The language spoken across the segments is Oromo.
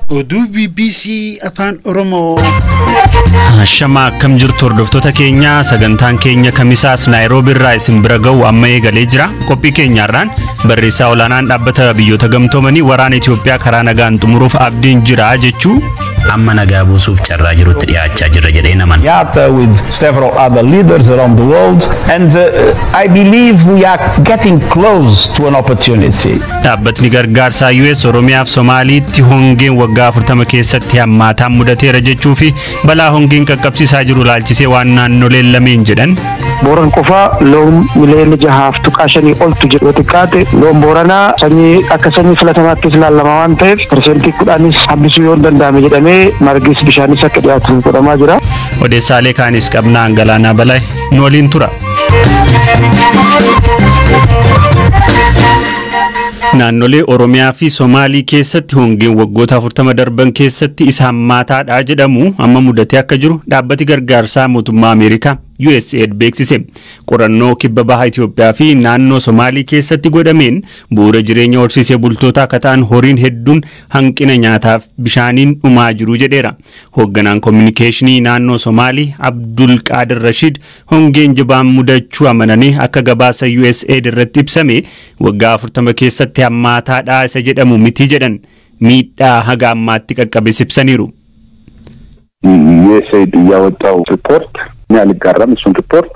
Oduu BBC Afaan Oromoo. Shama, akkam jirtu hordoftoota keenya? Sagantaan keenya kamisaas Naayiroobi irraa isin bira ga'u amma eegalee jira. Qophii keenyaarraan barreessaa olaanaan Dhaabbata Biyyoota Gamtoomanii waraana Itoophiyaa karaa nagaan xumuruuf abdiin jira jechuu. Amma nagaa buusuuf carraa jirutti dhiyaachaa jirra jedhee naman. Kenyatta with several other leaders around the world, and I believe we are getting close to an opportunity. Dhaabbatni gargaarsaa US Oromiyaaf Somaaliitti hongeen waggaa 40 keessatti hammaataan mudateera jechuu fi balaa hongeen qaqqabsiisaa jiru laalchisee waan naannoleen lameen jedhan. Booran qofaa loon miliyoona 6.5 oltu jedhu. Xiqqaate loon Booranaa sanyii akka sanyii filatamaattis ilaallama waan ta'eef, 10%s hambisuu yoo hin danda'ame jedhamee margis bishaanis akka dhiyaatu godhamaa jira. Odeessaalee kaanis qabnaan Galaanaa Balaa nu waliin tura. Naannolee Oromiyaa fi Somaalii keessatti hongeen waggoota 40 darban keessatti isa hammaataadha jedhamu amma mudatee akka jiru dhaabbati gargaarsaa mootummaa Ameerikaa USAID beeksise. Qorannoo kibba baha Itoophiyaa fi naannoo Somaalii keessatti godhameen bu'uura jireenya horsiisee bultootaa akka ta'an horiin hedduun hanqina nyaataaf bishaaniin dhumaa jiru jedheera. Hoogganaan koominikeeshinii naannoo Somaalii Abdul Qaadir Rashid hongeen jabaan mudachuu amananii akka gabaasa USAID irratti ibsame waggaa 40 keessatti hammaataadha isa jedhamu miti jedhan, miidhaa haga ammaatti qaqqabe ibsaniiru. ዩኤስኤድ ያወጣው ሪፖርት እኔ አልጋራም። እሱን ሪፖርት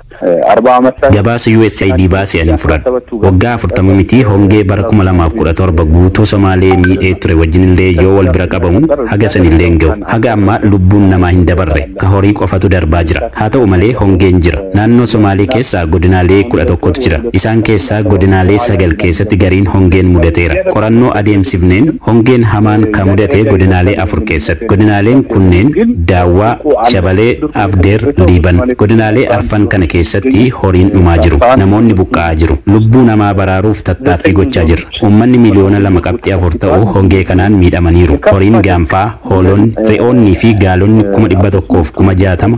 40 ዓመት ላይ Gabaasa USAID baase ani hin fudhadhu. Waggaa 40 miti, hongee bara 2017 guutuu Somaalee miidhee ture wajjinillee yoo wal bira qabamu haga sanillee hin ga'u. Haga ammaa lubbuun namaa hin dabarre, ka horii qofatu darbaa jira. Haa ta'u malee hongeen jira. Naannoo Somaalee keessaa godinaalee 11tu jira. Isaan keessaa godinaalee sagal keessatti gariin hongeen mudateera. Qorannoo adeemsifneen hongeen hamaan ka mudate godinaalee afur keessatti. Godinaaleen kunneen Daawwaa, Shabalee, Afdeer, Liiban. Godinaalee arfan kana keessatti horiin dhumaa jiru. Namoonni buqqa'aa jiru. Lubbuu namaa baraaruuf tattaaffii gochaa jirra. Uummanni miliyoona 2.4 ta'u hongee kanaan miidhamaniiru. Horiin gaanfaa, hoolonni, re'oonnii fi gaalonni 160,000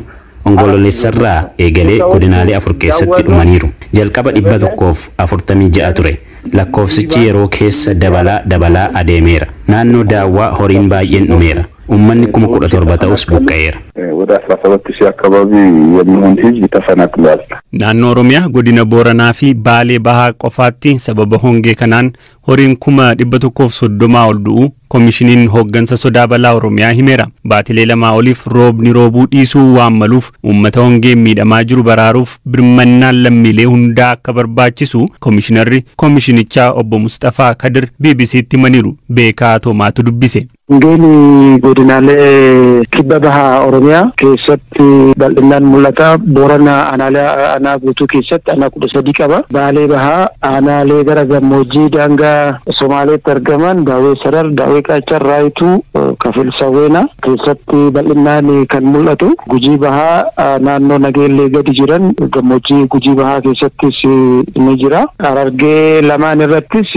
Onkoloolessarraa eegalee godinaalee afur keessatti dhumaniiru. Jalqaba 146 ture. Lakkoofsichi yeroo keessa dabalaa dabalaa adeemeera. Naannoo Daawwaa horiin baay'een dhumeera. Uummanni 17,000 ta'us buqqa'eera. ወደ 17,000 አካባቢ የሚሆን ህዝብ ተፈናቅሏል። Naannoo Oromiyaa godina Booranaa fi Baalee Bahaa qofaatti sababa hongee kanaan horiin 130,000 ol du'u koomishiniin hooggansa sodaa balaa Oromiyaa himeera. Baatilee 2 oliif roobni roobuu dhiisuu waan maluuf uummata hongeen miidhamaa jiru baraaruuf birmannaan lammiilee hundaa akka barbaachisu koomishinarri koomishinichaa obbo Mustafaa Kadir BBCtti himaniiru. Beekaa Toomaatu dubbise. Hongeen godinaalee kibba bahaa Oromiyaa keessatti bal'inaan mul'ata. Boorana aanaalee aanaa guutuu keessatti aanaa 13 qaba. Baalee Bahaa aanaalee gara gammoojjii daangaa Somaaleetti argaman Daawwee Sarar, Daawwee Qaacar, Raayituu, Kafil Sawweenaa keessatti bal'inaan kan mul'atu. Gujii Bahaa naannoo Nageellee gadi jiran gammoojjii Gujii Bahaa keessattis ni jira. Harargee lamaan irrattis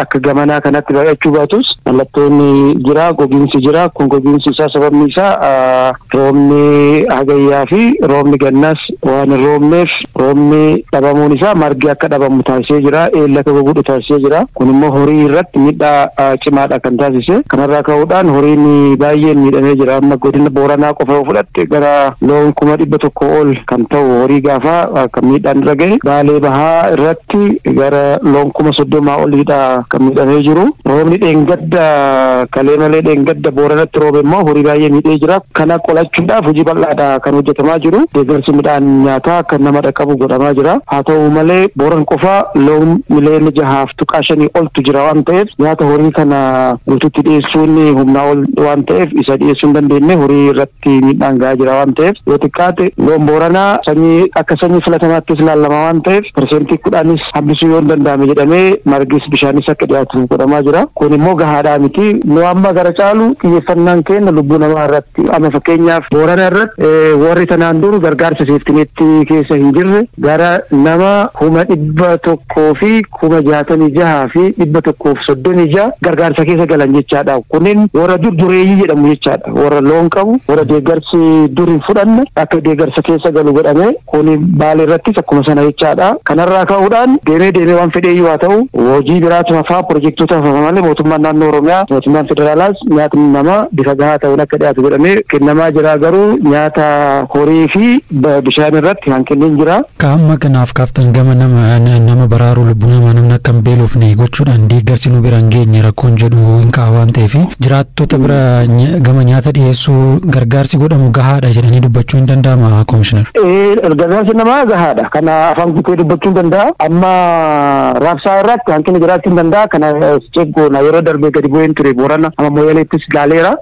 akka gamanaa kanatti baay'achuu baatus mallattoon jira, gogiinsi jira. Kun gogiinsi isaa sababni isaa roobni hagayyaa fi roobni gannaas waan hin roobneef, roobni dhabamuun isaa margi akka dhabamu taasisee jira, eelli akka gogu taasisee jira. Kun immoo horii irratti miidhaa cimaadha kan taasise. Kanarraa ka'uudhaan horiin baay'een miidhamee jira. Amma godina Booranaa qofa yoo fudhatte gara loon 100,000 ol kan ta'u horii gaafaa kan miidhaan irra gahe. Baalee Bahaa irratti gara loon 30,000 oliidha kan miidhamee jiru. Roobni dheengadda kalee malee dheengadda Booranatti roobe immoo horii baay'ee miidhee jira. Kana qolachuudhaaf hojii bal'aadha kan hojjetamaa jiru. Deeggarsi midhaan nyaataa kan nama dhaqqabu godhamaa jira. Haa ta'u malee Booran qofa loon miliyoona 6.5 oltu jira waan ta'eef, nyaata horii kana guututti dhiyeessuun humnaa ol waan ta'eef isa dhiyeessuu hin dandeenye. Horii irratti miidhaan gahaa jira waan ta'eef, yoo xiqqaate loon Booranaa sanyii akka sanyii filatamaattis ilaallama waan ta'eef, 10%s hambisuu yoo hin danda'ame jedhamee margis bishaanis akka dhiyaatu godhamaa jira. Kun immoo gahaadhaa miti. Nu amma gara caalu xiyyeeffannaan keenya lubbuu namaa irratti. Amma fakkeenyaaf Boorana irratti warri tanaan dur gargaarsa safety net keessa hin jirre darbe gara nama 166,136 gargaarsa keessa galan jechaadha. Kunneen warra dur dureeyyii jedhamu jechaadha. Warra loon qabu, warra deeggarsi dur hin fudhanne akka deeggarsa keessa galu godhame kun Baalee irrattis akkuma sana jechaadha. Kanarraa ka'uudhaan deemee deemee waan fedheeyyuu haa ta'u hojii biraatu hafaa, pirojektoota hafaa malee mootummaan naannoo Oromiyaa, mootummaan federaalaas nyaatni namaa bifa gahaa ta'uun akka dhiyaatu godhamee kennamaa jira. Garuu nyaata horii fi bishaan irratti hanqinni jira. Qaama kanaaf kaaftan gama nama baraaruu, lubbuu namaa namni akka hin beelofne gochuudhaan deeggarsi nu bira hin geenye rakkoon jedhu hin ka'a waan ta'eef, jiraattota bira gama nyaata dhiyeessuu gargaarsi godhamu gahaadha jedhanii dubbachuu hin danda'ama, Komishinar? Gargaarsi namaa gahaadha. Kana afaan guutee dubbachuu hin danda'a. Amma raabsaa irratti hanqinni jiraachuu hin danda'a. Kana check goona. Yeroo darbee gadi bu'een ture Boorana, amma Mooyaleettis ilaaleera.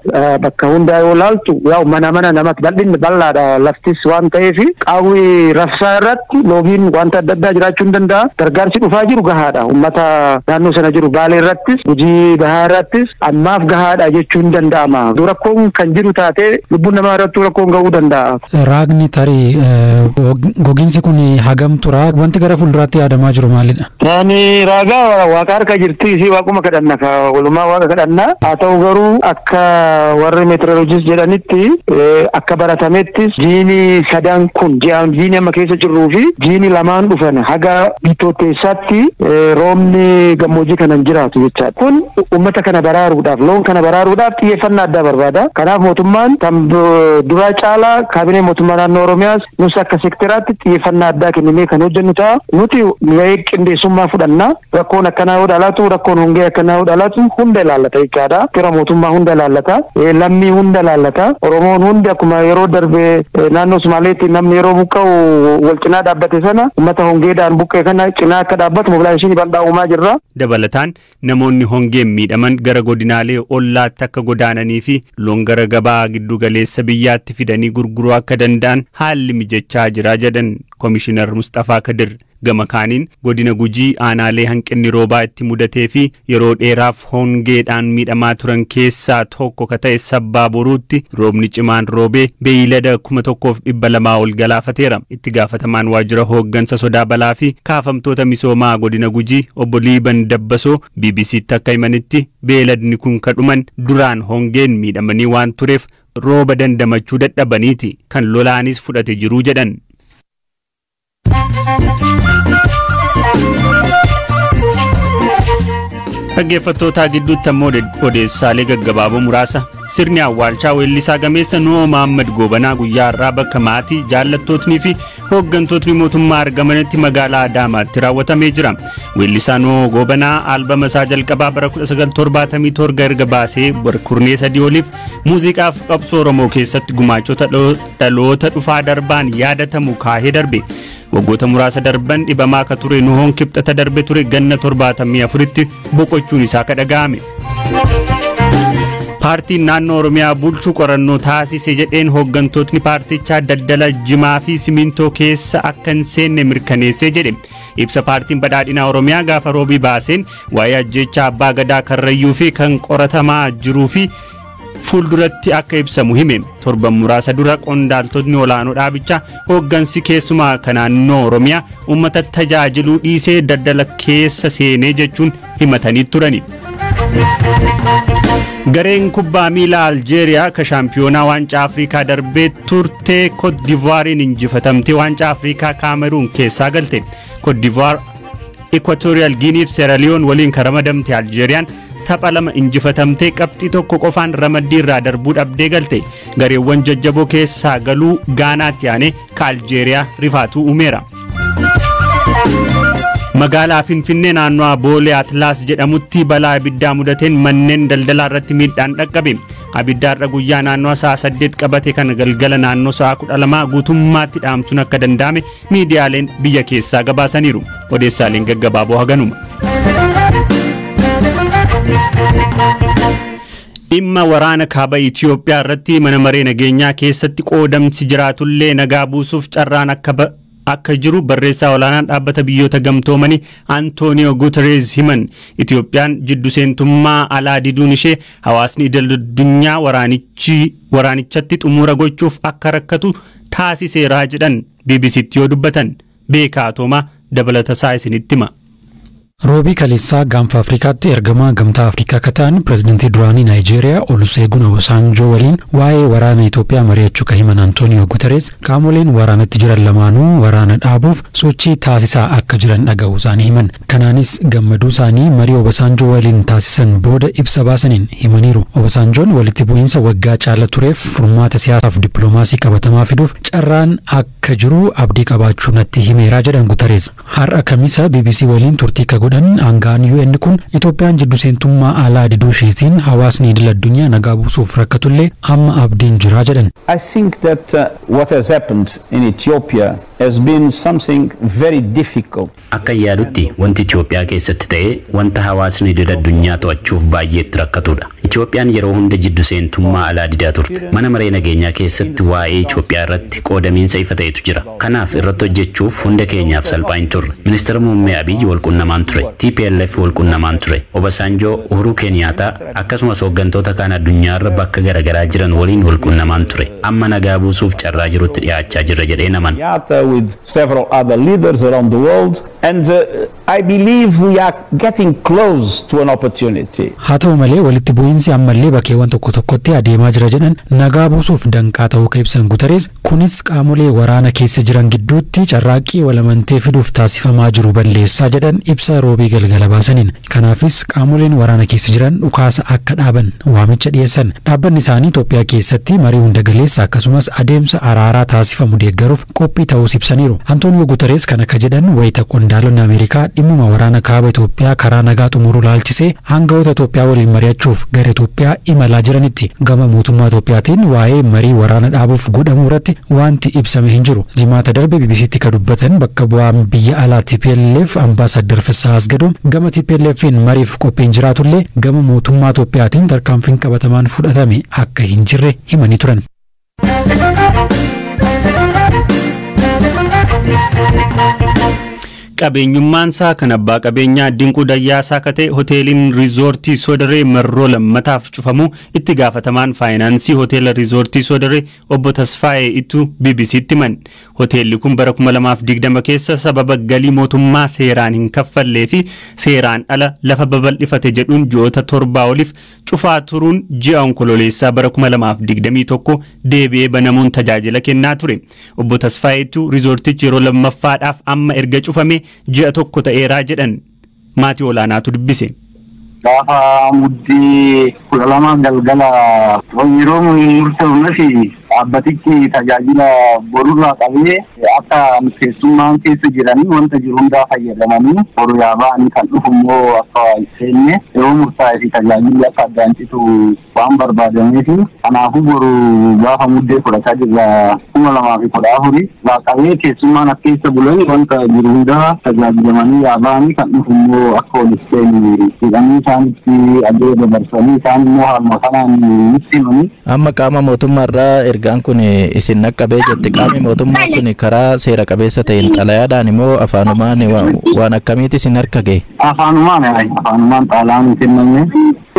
Bakka hundaa yoo laaltu yaa'u mana mana namatti bal'inni bal'aadha laftis waan ta'eef qaawwi raabsaa irratti loogiin wanta adda addaa jiraachuu hin danda'a. Gargaarsi dhufaa jiru gahaadha. Uummata naannoo sana jiru Baalee irrattis, Gujii Bahaa irrattis ammaaf gahaadha jechuun hin danda'ama. Rakkoon kan jiru taatee lubbuun namaa irrattuu rakkoon ga'uu danda'a. Raagni tarii gogiinsi kun hagam tura? Wanti gara fuulduraatti yaadamaa jiru maalidha? Ani raagaa waaqa harka jirti, isii waaquma kadhanna, ka walumaa waaqa kadhanna. Haa ta'u garuu akka warri meteorologist jedhanitti, akka baratamettis jiini sadan kun, ji'aan jiini amma keessa jirruu fi jiini lamaan dhufan, haga Bitootessaatti roobni gammoojjii kana hin jiraatu jechaadha. Kun uummata kana baraaruudhaaf, loon kana baraaruudhaaf xiyyeeffannaa addaa barbaada. Kanaaf mootummaan kan duraa caalaa, kaabinee mootummaa naannoo Oromiyaas, nus akka sekteraatti xiyyeeffannaa addaa kenninee kan hojjennu ta'a. Nuti gahee qindeessummaa fudhanna. Rakkoon akkanaa yoo dhalatu, rakkoon hongee akkanaa yoo dhalatu hunda ilaallata jechaadha. Fira mootummaa hunda ilaallata. Lammii hunda ilaallata. Oromoon hundi akkuma yeroo darbe naannoo Somaaleetti namni yeroo buqqa'u wal cinaa dhaabbate sana, uummata hongeedhaan buqqee kana cinaa akka dhaabbatu mobilization bal'aa uumaa jirra. Dabalataan namoonni hongeen miidhaman gara godinaalee ollaatti akka godaananii fi loon gara gabaa giddu galeessa biyyaatti fidanii gurguruu akka danda'an haalli mijachaa jira jedhan Komishinar Mustafaa Kadir. Gama kaaniin godina Gujii aanaalee hanqinni roobaa itti mudatee fi yeroo dheeraaf hongeedhaan miidhamaa turan keessaa tokko ka ta'e Sabbaa Boruutti roobni cimaan roobee beeylada 1200 ol galaafateera. Itti gaafatamaan waajjira hooggansa sodaa balaa fi kaafamtoota misoomaa godina Gujii obbo Liiban Dabbasoo BBCtti akka himanitti, beeyladni kun kadhuman duraan hongeen miidhamanii waan tureef rooba dandamachuu dadhabaniiti kan lolaanis fudhate jiruu jedhan. Dhaggeeffattootaa, gidduutti ammoo odeessaalee gaggabaaboo muraasa. Sirni awwaalchaa weellisaa gameessa Nu'oo Mahammad Goobanaa guyyaa har'aa bakka maatii, jaallattootnii fi hooggantootni mootummaa argamanitti magaalaa Adaamaatti raawwatamee jira. Weellisaa Nu'oo Goobanaa albama isaa jalqabaa bara 1977 erga baasee kurnee 3 oliif muuziqaaf qabsoo Oromoo keessatti gumaachota dhaloota dhufaa darbaan yaadatamu kaahee darbe. Waggoota muraasa darban dhibamaa akka ture Nuhoon kibxata darbe ture ganna 74tti boqochuun isaa ka dhaga'ame. Paartiin naannoo Oromiyaa bulchuu qorannoo taasise jedheen hooggantootni paartichaa daldala jimaa fi simintoo keessa akka hin seenne mirkaneessee jedhe. Ibsa paartiin badhaadhinaa Oromiyaa gaafa roobii baaseen waa'ee ajjeechaa abbaa gadaa Karrayyuu fi kan qoratamaa jiruu fi fuulduratti akka ibsamu hime. Torban muraasa dura qondaaltotni olaanoo dhaabichaa hooggansi keessumaa kan naannoo Oromiyaa uummata tajaajiluu dhiisee daldala keessa seenee jechuun himatanii turani. Gareen kubbaa miilaa Aljeeriyaa ka shaampiyoonaa waancaa Afrikaa darbee turtee Cote d'Ivoire'n injifatamtee waancaa Afrikaa Kaameruun keessaa galte. Cote d'Ivoire, Equatorial Guinea fi Sierra Leone waliin kan ramadamte Aljeeriyaan tapha lama injifatamtee qabxii 1 qofaan ramaddii irraa darbuu dhabdee galte. Gareewwan jajjaboo keessaa galuu Gaanaatti aanee ka Aljeeriyaa rifaatuu uumeera. Magaalaa Finfinnee naannoo Boolee Atlaas jedhamutti balaa ibiddaa mudateen manneen daldalaa irratti miidhaan dhaqqabe. Abidda har'a guyyaa naannoo sa'a 8 qabate kana galgala naannoo sa'a 12 guutummaatti dhaamsuun akka danda'ame miidiyaaleen biyya keessaa gabaasaniiru. Odeessaaleen gaggabaaboo haganuma. Dhimma waraana kaaba Itiyoophiyaa irratti mana maree nageenyaa keessatti qoodamsi jiraatullee nagaa buusuuf carraan akka jiru barreessaa olaanaan dhaabbata biyyoota gamtoomanii Antooniyoo Guterres himan. Itiyoophiyaan jiddu seentummaa alaa diduun ishee hawaasni idil addunyaa waraanichatti xumura gochuuf akka rakkatu taasiseera jedhan BBCtti yoo dubbatan. Beekaa Atoomaa dabalata isaa isinitti hima. Roobii kaleessaa gaanfa Afrikaatti ergamaa Gamtaa Afrikaa akka ta'an pirezidantii duraanii Naayijeeriyaa Oluseegun Obasanjoo waliin waa'ee waraana Itoophiyaa mari'achuu kan himan Antooniyoo Guterres, qaamoleen waraanatti jiran lamaanuu waraana dhaabuuf sochii taasisaa akka jiran dhaga'uu isaanii himan. Kanaanis gammaduu isaanii marii Obasanjoo waliin taasisan booda ibsa baasaniin himaniiru. Obasanjoon walitti bu'iinsa waggaa caala tureef furmaata siyaasaaf dippiloomaasii qabatamaa fiduuf carraan akka jiru abdii qabaachuu natti himeeraa jedhan Guterres. Har'a Kamisa BBC waliin turtii ka godhan aangaan UN kun, Itoophiyaan jiddu seentummaa alaa diduu isheetiin hawaasni idil addunyaa nagaa buusuuf rakkatullee amma abdiin jiraa jedhan. I think that what has happened in Ethiopia has been something very difficult. Akka yaadutti wanti Itoophiyaa keessatti ta'e wanta hawaasni idil addunyaa to'achuuf baay'ee itti rakkatudha. Itoophiyaan yeroo hunda jiddu seentummaa alaa didaa turte. Mana maree nageenyaa keessatti waa'ee Itoophiyaa irratti qoodamiinsa ifa ta'etu jira. Kanaaf irratti hojjechuuf hunda keenyaaf salphaa hin turre. Ministeera muummee Abiyyi wal qunnamaan ture. TPLF wal qunnamaan ture. Obasanjoo, Uhuru Keniyaataa akkasumas hooggantoota kaan addunyaarra bakka garaagaraa jiran waliin wal qunnamaan ture. Amma nagaa buusuuf carraa jirutti dhiyaachaa jirra jedhee naman. Kenyatta, with several other leaders around the world, and I believe we are getting close to an opportunity. Haa ta'u malee, walitti bu'iinsi ammallee bakkeewwan tokko tokkotti adeemaa jira jedhan. Nagaa buusuuf danqaa ta'uu kan ibsan Guterres, kunis qaamolee waraana keessa jiran gidduutti carraaqqii walamantee fiduuf taasifamaa jiru balleessaa jedhan ibsa roobii galgala baasaniin. Kanaafis qaamoleen waraana keessa jiran dhukaasa akka dhaaban waamicha dhiyeessan. Dhaabbanni isaanii Itoophiyaa keessatti marii hunda galeessa akkasumas adeemsa araaraa taasifamu deeggaruuf qophii ta'uus ibsaniiru. Antooniyoo Guterres kan akka jedhan wayita qondaalonni Ameerikaa dhimmuma waraana kaaba Itoophiyaa karaa nagaa xumuruu laalchisee aangawoota Itoophiyaa waliin mari'achuuf gara Itoophiyaa imalaa jiranitti. Gama mootummaa Itoophiyaatiin waa'ee marii waraana dhaabuuf godhamuu irratti wanti ibsame hin jiru. Jimaata darbe BBCtti kan dubbatan bakka bu'aan biyya alaa TPLF Ambaasaddar Fissaa Asgadoom, gama TPLFin mariif qophiin jiraatullee gama mootummaa Itoophiyaatiin tarkaanfiin qabatamaan fudhatame akka hin jirre himanii turan. Qabeenyummaan isaa kan abbaa qabeenyaa Dinquu Dayyaasaa akka ta'e hoteeliin Riizoortii Sodaree marroo lammataaf cufamu itti gaafatamaan faayinaansii hoteela Riizoortii Sodaree obbo Tasfaayee Ittuu BBCtti himan. Hoteelli kun bara 2020 keessa sababa galii mootummaa seeraan hin kaffallee fi seeraan ala lafa babal'ifate jedhuun ji'oota 7 oliif cufaa turuun ji'a Onkololeessaa bara 2021 deebi'ee banamuun tajaajila kennaa ture. Obbo Tasfaayee Ittuu riizoortichi yeroo lammaffaadhaaf amma erga cufame ji'a 1 ta'eeraa jedhan. Maatii olaanaatu dubbise. Gaafa Muddee 12 galgala yeroo murteeffame dhaabbatichi tajaajila borurraa qabee akka keessummaan keessa jiranii wanta jiru hundaa fayyadamanii boru yaaba'anii kan dhufu immoo akka hin seenne yeroo murtaa'ee fi tajaajilli akka addaan citu waan barbaadameef, kanaafuu boru gaafa Muddee 13 2014 qabee keessummaan as keessa bulanii wanta jiru hundaa tajaajilamanii yaaba'anii kan dhufu immoo akka ol seenne jedhanii isaanitti ajaja dabarsanii isaan immoo haaluma kanaan nutti himanii. Amma qaama mootummaarraa ergaan kun isin naqqabee jette. Qaamni mootummaa sun karaa seera qabeessa ta'een xalayaadhaan immoo afaanumaan waan akkamiiti isin harka ga'e? Afaanumaan xalayaan kenname.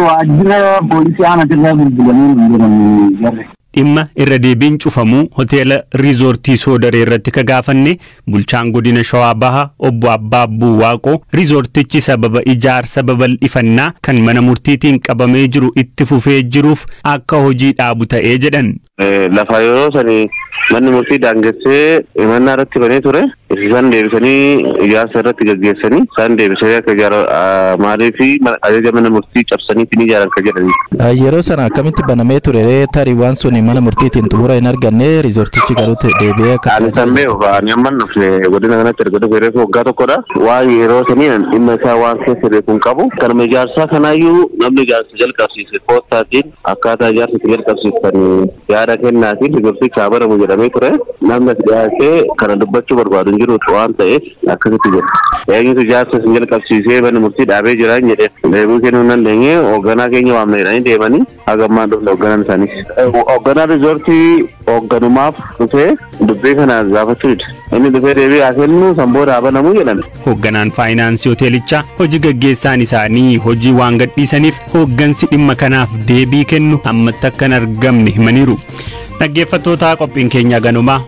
Waajjira poolisii aanaatirraa bilbilanii hin jiran jarri. Dhimma irra deebiin cufamuu hoteela Riizoortii Soodaree irratti ka gaafanne bulchaan godina Shawaa Bahaa obbo Abbaabbuu Waaqoo, riizoortichi sababa ijaarsa babal'ifannaa kan mana murtiitiin qabamee jiru itti fufee jiruuf akka hojii dhaabu ta'ee jedhan. Lafa yeroo sani manni murtii daangessee himannaa irratti banee ture. Isaan deebisanii ijaarsa irratti gaggeessanii isaan deebisanii akka ijaara maalii fi ajaja mana murtii cabsanii ni ijaaran kan jedhani. Yeroo sana akkamitti banamee ture? Tarii waan sun mana murtiitiin xumura hin arganne, riizoortichi garuu deebi'ee akka Ani san beeku, ani amma dhufne godina kanatti erga dhufe reefu waggaa tokkodha. Waan yeroo sanii dhimma isaa waan keessa beeku hin qabu. Kanuma ijaarsaa kanaayyuu namni ijaarsa jalqabsiise poostaatiin akkaataa ijaarsa itti jalqabsiisan yaada kennaatiin riizoortichi haa banamu jedhamee ture. Namni as dhiyaatee kana dubbachuu barbaadu hin jiru waan ta'eef akkasitti jira. Eenyutu ijaarsa isin jalqabsiisee mana murtii dhaabee jira hin jedhee. Deebii kennuu hin dandeenye. Hoogganaa keenya waamna jedhanii deemanii haga ammaan dhufne hoogganaan isaaniis. Hoogganaa riizoortii hoogganumaaf dhufee dubbii kana gaafachuu dide. Inni dhufee deebii haa kennu, san booda haa banamuu jedhan. Hoogganaan faayinaansii hoteelichaa hojii gaggeessaan isaanii hojii waan gadhiisaniif hooggansi dhimma kanaaf deebii kennu ammatti akka hin argamne himaniiru. Dhaggeeffattoota, qophiin keenya ganumaa.